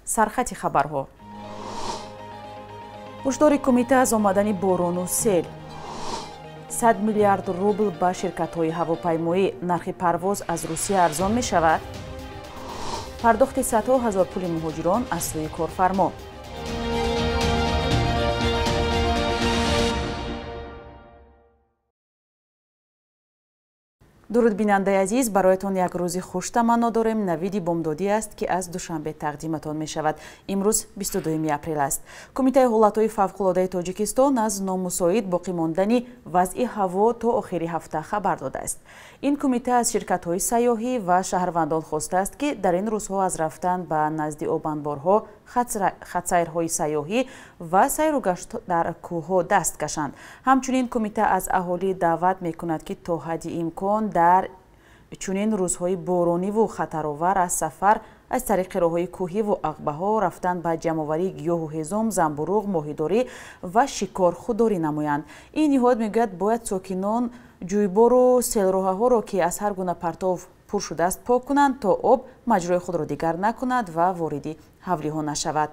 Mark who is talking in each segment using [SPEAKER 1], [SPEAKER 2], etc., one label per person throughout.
[SPEAKER 1] Сархати хабарҳо. Ҳушдори кумита аз омадани борону сел. 100 миллиард рубл ба ширкатҳои ҳавопаймоӣ. Нархи парвоз аз Русия арзон мешавад. Пардохти садҳо ҳазор пули муҳоҷирон аз сӯи корфармо. Дуруд, бинандаи азиз, бароятон як рӯзи хуш таманно дорем. Навиди бомдодӣ аст, ки аз Душанбе тақдиматон мешавад. Имрӯз 22 апрел аст. Кумитаи ҳолатҳои фавқулодаи Тоҷикистон аз номусоид боқӣ мондани вазъи ҳаво то охири ҳафта хабар додааст. Ин кумита аз ширкатҳои сайёҳӣ ва шаҳрвандон хостааст, ки дар ин рӯзҳо аз рафтан ба назди обанборҳо, хатсайрҳои сайёҳӣ ва сайру гашт дар кӯҳҳо даст кашанд. Ҳамчунин кумита аз аҳолӣ даъват мекунад, ки то ҳадди имкон дар чунин рӯзҳои борониву хатаровар аз сафар аз тариқи роҳҳои кӯҳиву ағбаҳо, рафтан ба ҷамъоварии гиёҳу ҳезум, замбуруғ, моҳидорӣ ва шикор худдорӣ намоянд. Ин ниҳод мегӯяд, бояд сокинон ҷӯйбору селроҳаҳоро, ки аз ҳар гуна партов пур шудааст, пок кунанд, то об маҷрои худро дигар накунад ва вориди ҳавлиҳо нашавад.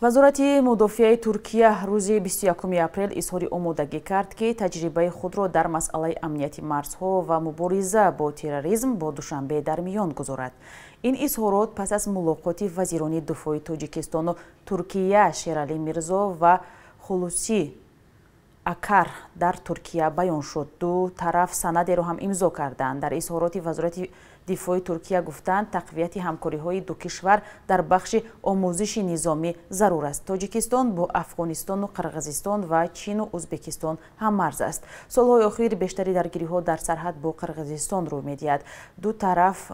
[SPEAKER 1] Вазорати мудофиаи Туркия рӯзи 21 апрел изҳори омодагӣ кард, ки таҷрибаи худро дар масъалаи амнияти марзҳо ва мубориза бо терроризм бо Душанбе дар миён гузорад. Ин изҳорот пас аз мулоқоти вазирони дифои Тоҷикистону Туркия Шералӣ Мирзо ва Хулусӣ Акар дар Туркия баён шуд. Ду тараф санадеро ҳам имзо карданд. Дар изҳороти вазорати дифои Туркия гуфтанд, тақвияти ҳамкориҳои ду кишвар дар бахши омӯзиши низомӣ зарур аст. Тоҷикистон бо Афғонистону Қирғизистон ва Чину Ӯзбекистон ҳаммарз аст. Солҳои охир бештари даргириҳо дар сарҳад бо Қирғизистон рӯй медиҳад. Ду тараф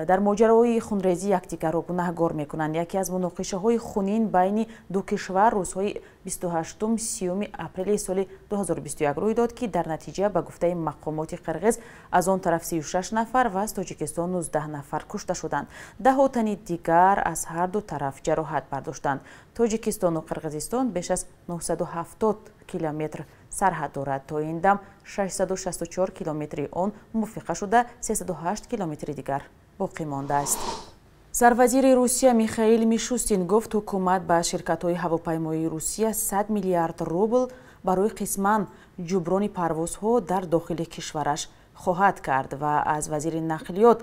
[SPEAKER 1] дар моҷарои хунрезӣ якдигарро гунаҳгор мекунанд. Яке аз муноқишаҳои хунин байни ду кишвар рӯзҳои 28-30 апрели соли 2021 рӯй дод, ки дар натиҷа, ба гуфтаи мақомоти қирғиз, аз он тараф 36 нафар ва аз Тоҷикистон 19 нафар кушта шуданд. Даҳо тани дигар аз ҳар ду тараф ҷароҳат бардоштанд. Тоҷикистону Қирғизистон беш аз 970 километр сарҳад дорад. То ин дам 664 километри он мувофиқа шуда, 308 километри дигар боқӣ мондааст. Сарвазири Русия Михаил Мишустин гуфт, ҳукумат ба ширкатҳои ҳавопаймоии Русия 100 миллиард рубл барои қисман ҷуброни парвозҳо дар дохили кишвараш хоҳад кард ва аз вазири нақлиёт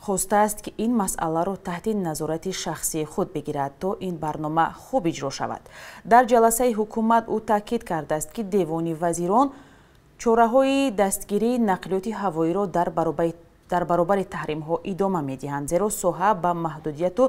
[SPEAKER 1] хостааст, ки ин масъаларо таҳти назорати шахсии худ бигирад, то ин барнома хуб иҷро шавад. Дар ҷаласаи ҳукумат ӯ таъкид кардааст, ки девони вазирон чораҳои дастгирии нақлиёти ҳавоиро дар баробари таҳримҳо идома медиҳанд, зеро соҳа ба маҳдудияту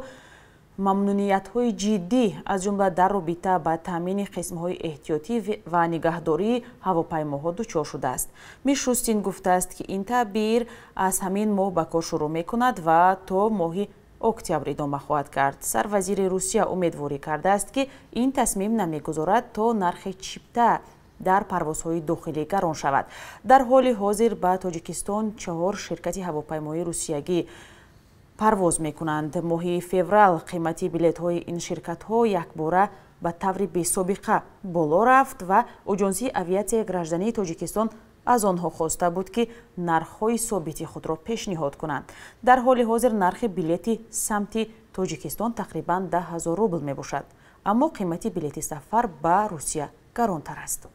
[SPEAKER 1] мамнуниятҳои ҷиддӣ, аз ҷумла дар робита ба таъмини қисмҳои эҳтиётӣ ва нигаҳдории ҳавопаймоҳо дучор шудааст. Мишустин гуфтааст, ки ин тадбир аз ҳамин моҳ ба кор шурӯъ мекунад ва то моҳи октябр идома хоҳад кард. Сарвазири Русия умедворӣ кардааст, ки ин тасмим намегузорад, то нархи чипта дар парвозҳои дохилӣ гарон шавад. Дар ҳоли ҳозир ба Тоҷикистон 4 ширкати ҳавопаймоии русиягӣ парвоз мекунанд. Моҳи феврал қимати билетҳои ин ширкатҳо якбора ба таври бесобиқа боло рафт ва Оҷонсии авиатсияи граждании Тоҷикистон аз онҳо хоста буд, ки нархҳои собити худро пешниҳод кунанд. Дар ҳоли ҳозир нархи билети самти Тоҷикистон тақрибан 10 000 рубл мебошад, аммо қимати билети сафар ба Русия гаронтар аст.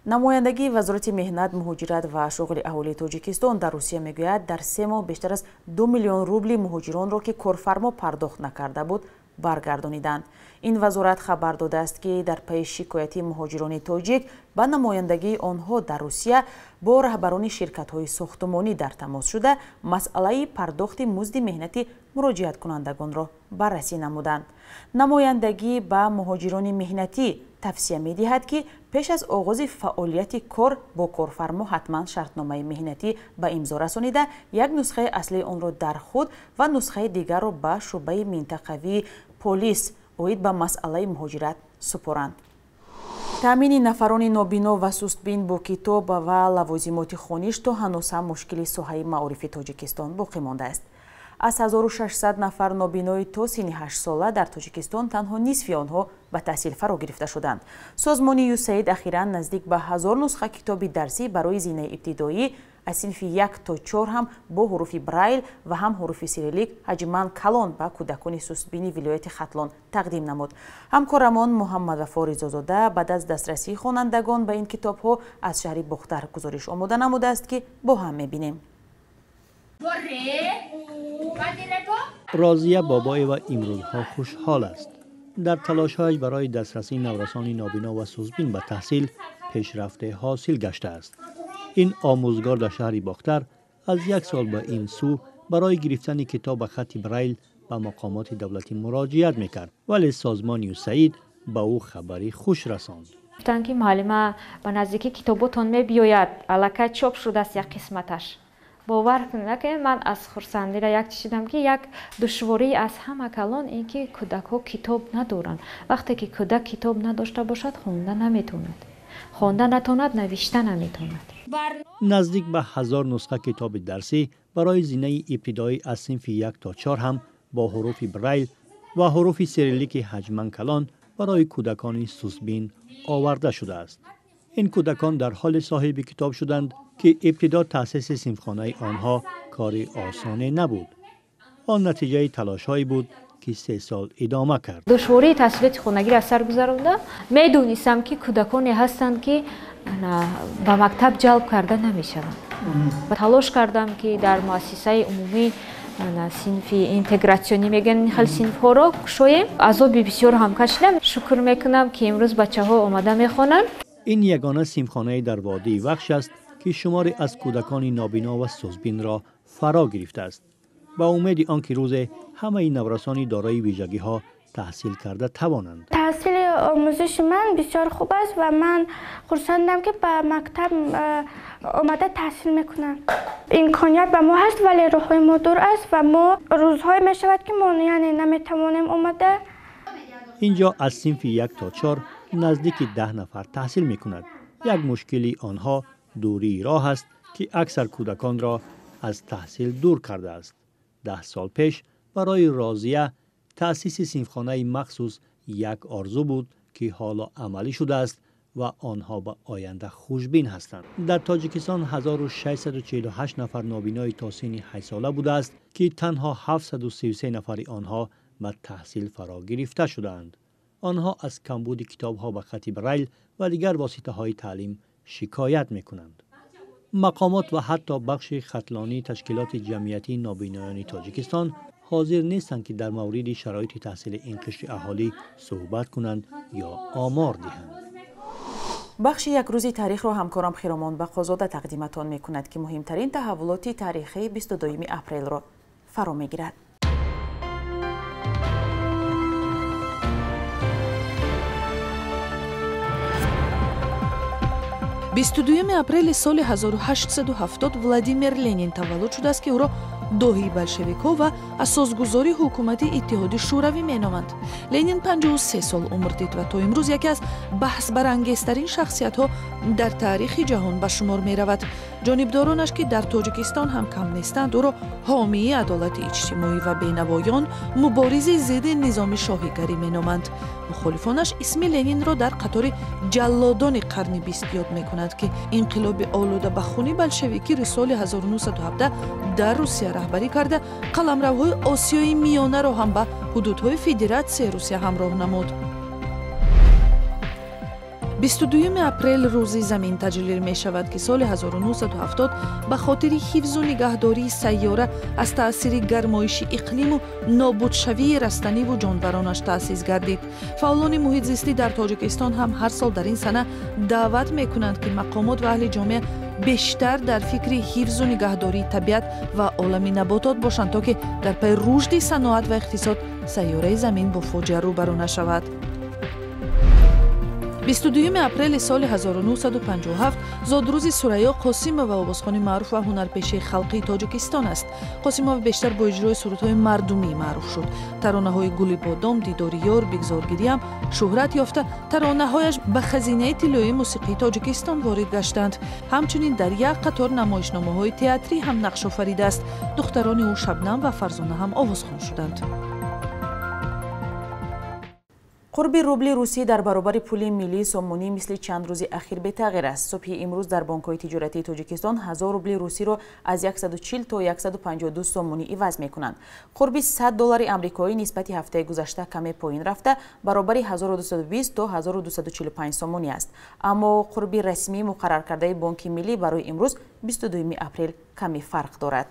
[SPEAKER 1] Намояндагии Вазорати меҳнат, муҳоҷират ва шуғли аҳолии Тоҷикистон дар Русия мегӯяд, дар 3 моҳ бештар аз 2 миллион рубли муҳоҷиронро, ки корфармо пардохт накарда буд, баргардониданд. Ин вазорат хабар додааст, ки дар пайи шикояти муҳоҷирони тоҷик ба намояндагии онҳо дар Русия бо раҳбарони ширкатҳои сохтумонӣ дар тамос шуда, масъалаи пардохти музди меҳнати муроҷиаткунандагонро баррасӣ намуданд. Намояндагӣ ба муҳоҷирони меҳнатӣ тавсия медиҳад, ки пеш аз оғози фаъолияти кор бо корфармо ҳатман шартномаи меҳнатӣ ба имзо расонида, як нусхаи аслии онро дар худ ва нусхаи дигарро ба шӯъбаи минтақавии полис оид ба масъалаи муҳоҷират супоранд. Таъмини нафарони нобино ва сустбин бо китоб ва лавозимоти хониш то ҳанӯз ҳам мушкили соҳаи маорифи Тоҷикистон боқӣ мондааст. Аз 1600 нафар нобинои то синни 8 сола дар Тоҷикистон танҳо нисфи онҳо ба таҳсил фаро гирифта шуданд. Созмони ЮСАИД ахиран наздик ба 1000 нусха китоби дарсӣ барои зинаи ибтидоӣ аз синфи 1 то 4 ҳам бо ҳуруфи Брайл ва ҳам ҳуруфи сирилик ҳаҷман калон ба кӯдакони сустбини вилояти Хатлон тақдим намуд. Ҳамкорамон Муҳаммадвафо Ризозода баъд аз дастрасии хонандагон ба ин китобҳо аз шаҳри Бохтар гузориш омода намудааст, ки бо ҳам мебинем.
[SPEAKER 2] Розия Бобоева имрӯзҳо хушҳол аст. Дар талошҳояш барои дастрасии наврасони нобино ва сустбин ба таҳсил пешрафте ҳосил гаштааст. Ин омӯзгор дар шаҳри Бохтар аз як сол ба ин сӯ барои гирифтани китоб ба хатти Брайл ба мақомоти давлатӣ муроҷиат мекард, вале созмони ЮСАИД ба ӯ хабари хуш расонд.
[SPEAKER 3] Гуфтанд, ки муаллима, ба наздикӣ китоботон мебиёяд, аллакай чоп шудааст як қисматаш. Бовар накунед, ман аз хурсандира як чиз шидам, ки як душвории аз ҳама калон ин ки кӯдакҳо китоб надоранд. Вақте ки кӯдак китоб надошта бошад, хонда наметавонад, хонда натавонад, навишта наметавонад.
[SPEAKER 2] Наздик ба 1000 нусха китоби дарсӣ барои зинаи ибтидоӣ аз синфи 1 то 4 ҳам бо ҳуруфи Брайл ва ҳуруфи сирилики ҳаҷман калон барои кӯдакони сустбин оварда шудааст. Ин кӯдакон дар ҳоле соҳиби китоб шуданд, ки ибтидо таъсиси синфхонаи онҳо кори осоне набуд. Он натиҷаи талошҳое буд, ки 3 сол идома кард.
[SPEAKER 3] Душвории таҳсилоти хонагиро аз сар гузаронда, медонистам, ки кӯдаконе ҳастанд, ки ба мактаб ҷалб карда намешаванд. Талош кардам, ки дар муассисаи умумӣ синфи интегратсионӣ мегӯянд, ин хел синфҳоро кушоем. Азоби бисёр ҳам кашидам. Шукр мекунам, ки имрӯз бачаҳо омада мехонанд.
[SPEAKER 2] Ин ягона синфхонаи дар водии Вахш аст, ки шуморе аз кӯдакони нобино ва сустбинро фаро гирифтааст, ба умеди он ки рӯзе ҳамаи наврасони дорои вижагиҳо таҳсил карда тавонанд.
[SPEAKER 4] Таҳсили омӯзиши ман бисёр хуб аст ва ман хурсандам, ки ба мактаб омада таҳсил мекунам. Имконият ба мо ҳаст, вале роҳҳои мо дур аст ва мо рӯзҳое мешавад, ки мо яъне наметавонем омада.
[SPEAKER 2] Инҷо аз синфи 1 то 4 наздики 10 нафар таҳсил мекунад. Як мушкили онҳо дурии роҳ аст, ки аксар кӯдаконро аз таҳсил дур кардааст. 10 сол пеш барои Розия таъсиси синфхонаи махсус як орзу буд, ки ҳоло амалӣ шудааст ва онҳо ба оянда хушбин ҳастанд. Дар Тоҷикистон 1648 нафар нобинои то синни 8сола будааст, ки танҳо 733 нафари онҳо ба таҳсил фаро гирифта шудаанд. Онҳо аз камбуди китобҳо ба хатти Брайл ва дигар воситаҳои таълим шикоят мекунанд. Мақомот ва ҳатто бахши хатлонии ташкилоти ҷамъиятии нобиноёни Тоҷикистон ҳозир нестанд, ки дар мавриди шароити таҳсили ин қишри аҳолӣ суҳбат кунанд ё омор диҳанд.
[SPEAKER 1] Бахши як рӯзи таърихро ҳамкорам Хиромон Бақозода тақдиматон мекунад, ки муҳимтарин таҳаввулоти таърихии 22 апрелро фаро мегирад.
[SPEAKER 5] 22 апрели соли 1870 Владимир Ленин таваллуд шудааст, ки ӯро доҳии болшевикҳо ва асосгузори ҳукумати Иттиҳоди Шӯравӣ меноманд. Ленин 53 сол умр дид ва то имрӯз яке аз баҳсбарангезтарин шахсиятҳо дар таърихи ҷаҳон ба шумор меравад. Ҷонибдоронаш, ки дар Тоҷикистон ҳам кам нестанд, ӯро ҳомии адолати иҷтимоӣ ва бенавоён, муборизи зидди низоми шоҳигарӣ меноманд. Мухолифонаш исми Ленинро дар қатори ҷаллодони қарни бист ёд мекунанд, ки инқилоби олуда ба хуни болшевикиро соли 1917 дар Русия раҳбарӣ карда, қаламравҳои Осиёи Миёнаро ҳам ба ҳудудҳои Федератсияи Русия ҳамроҳ намуд. 22 апрел Рӯзи замин таҷлил мешавад, ки соли 1970 ба хотири ҳифзу нигаҳдории сайёра аз таъсири гармоиши иқлиму нобудшавии растаниву ҷонваронаш таъсис гардид. Фаъолони муҳитзистӣ дар Тоҷикистон ҳам ҳар сол дар ин сана даъват мекунанд, ки мақомот ва аҳли ҷомеа бештар дар фикри ҳифзу нигаҳдории табиат ва олами наботот бошанд, то ки дар пайи рушди саноат ва иқтисод сайёраи замин бо фоҷиа рӯбарӯ нашавад. 22 апрели соли 1957 зодрӯзи Сурайё Қосимова, овозхони маъруф ва ҳунарпешаи халқии Тоҷикистон аст. Қосимова бештар бо иҷрои сурудҳои мардумӣ маъруф шуд. Таронаҳои Гули бодом, Дидори ёр, Бигзор гирям шӯҳрат ёфта, таронаҳояш ба хазинаи тиллоии мусиқии Тоҷикистон ворид гаштанд. Ҳамчунин дар як қатор намоишномаҳои театрӣ ҳам нақш офаридааст. Духтарони ӯ Шабнам ва Фарзона ҳам овозхон шуданд.
[SPEAKER 1] Қурби рубли русӣ дар баробари пули миллии сомонӣ мисли чанд рӯзи ахир бетағйир аст. Субҳи имрӯз дар бонкҳои тиҷоратии Тоҷикистон 1000 рубли русиро аз 140 то 152 сомонӣ иваз мекунанд. Қурби 100 доллари амрикоӣ нисбати ҳафтаи гузашта каме поин рафта, баробари 1220 то 1245 сомонӣ аст. Аммо қурби расмии муқарраркардаи Бонки миллӣ барои имрӯз 22 апрел каме фарқ дорад.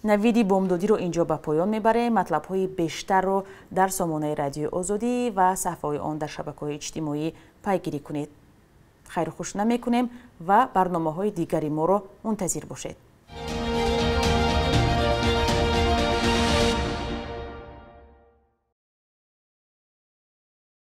[SPEAKER 1] Навиди бомдодиро инҷо ба поён мебарем. Матлабҳои бештарро дар сомонаи Радиои Озодӣ ва саҳифаҳои он дар шабакаҳои иҷтимоӣ пайгирӣ кунед. Хайру хуш намекунем ва барномаҳои дигари моро мунтазир бошед.